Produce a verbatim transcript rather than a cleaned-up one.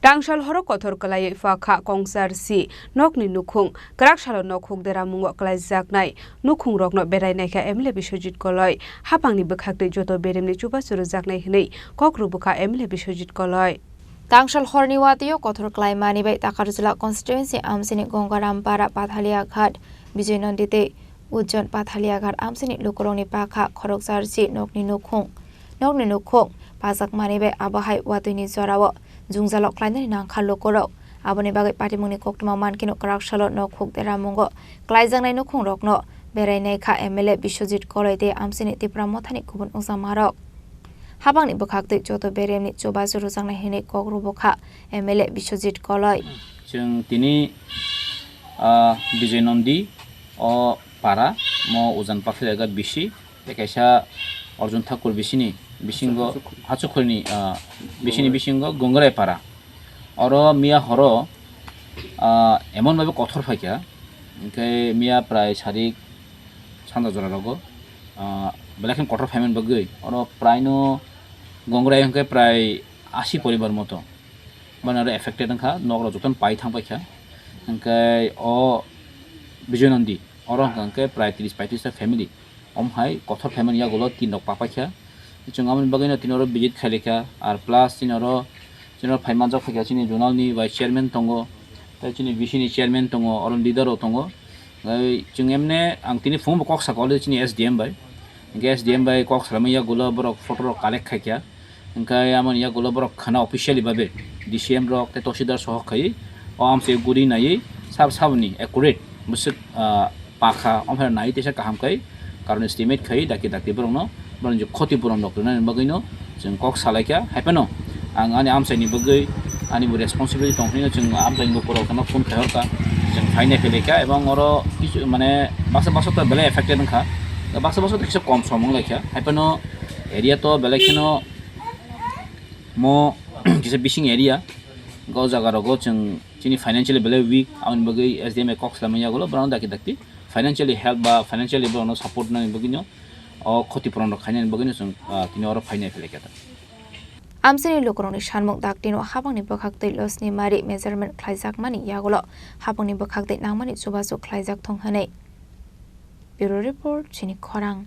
Tangsal horo kothor kwlaiwi pha kha kongsarsi nokni nukhung, kwrak salo nok huk deramungo kwlaijaknai nukhungrokno berai naikha M L A Biswajit Koloi. Hapangni bwkhaktwi joto beremni chubachu rwjaknai hwnwi kok rwbwkha M L A Biswajit Koloi. Tangsal horni watio kothor kwlaimani bai Takarjala constituency amchini Gongarampara, Pathaliaghat, Bijoy Nandi tei Ujjon Pathaliaghat amchini lukurokni pakha khoroksa rsi nokni nukhung, nokni nukhung pajakmani bai abo hai watwini jorao jwngjalo khlainani nangkha lukurok. Aboni bagwi patimungni koktwma mankhe no kwrak salo nok huk deramungo klaijaknai nukhungrokno berai naikha M L A Biswajit Koloi tei amchini Tipra Mothani kubun ungjakmarok. Hapangni bwkhaktwi joto beremni chubachu rwjaknai hwnwi kok rwbwkha M L A Biswajit Koloi. Chwng tini, ah, Bijoy Nandi o para, mo Ujan Pathaliaghat bisi, tei kaisa Arjun Thakur bisini bisingo Hachukhulni, ah, bisini bisingo Gongrai para. Oro miya horo, ah, emon bhabe kothor phaikha, hwnkhe miya prai sarik sanja jora rogo, ah, belai kheno kothor phaimani bagwi oro praino Gongrai hwnkhe prai asi poribar moto. Bana oro affected wngkha, nok rok jotono pai thang paikha. Hwnkhe o Bijoy Nandi, oro hwnkha hwnkhe prai tris paitris ta family. Om hai kothor phaimani yagulo tin rok pa paikha. Chwng aboni bagwino tini oro visit khailaikha. Ar plus chini oro, chini oro phai manjak phaikha chini zonal ni vice chairman tongo, tei chini V C ni chairman tongo, oro leader rok tongo. Tei chwng emne ang tini phungo bo kok sakha already chini S D M bai. Hwnkhe S D M bai kok salaimani yagulo borok photo rok collect khaikha. Hwnkhe amoni yagulo borok khana officially babe D C M rok tei tahsildar sohor khaiwi o amchai guri naiwi sab saboni accurate bwswk, ah, pakha, omo hai naiwi teisa kaham khai karon estimate khai dakti dakti borokno, borokni je khoti puron rok rwnani bagwino chwng kok salaikha. Haiphano ang ani amchaini bagwi, ani bo responsibility tong hwnwi chwng amchaini bukurokno phone khai horkha, chwng phainai phailaikha, ebong oro kisu mane baksa baksa to belai affected wngkha, baksa baksa to kisa kom som wnglaikha. Haiphano area to belai kheno mo kisa bising area, o jaga rogo chwng chini financially belai weak, aboni bagwi S D M bai kok salaimani yagulo borokno dakti dakti financially help ba financially borokno support nani bagwino o khoti puron rok khainani bagwino chwng, ah, tini oro phainai phailaikha ta. Amchaini lukurokni sanmung daktino hapangni bwkhaktwi loss ni mari measurement khlaijakmani yagulo hapangni bwkhaktwi nangmani chubachu khlaijak thung hwnwi. Bureau Report, Chini Khorang.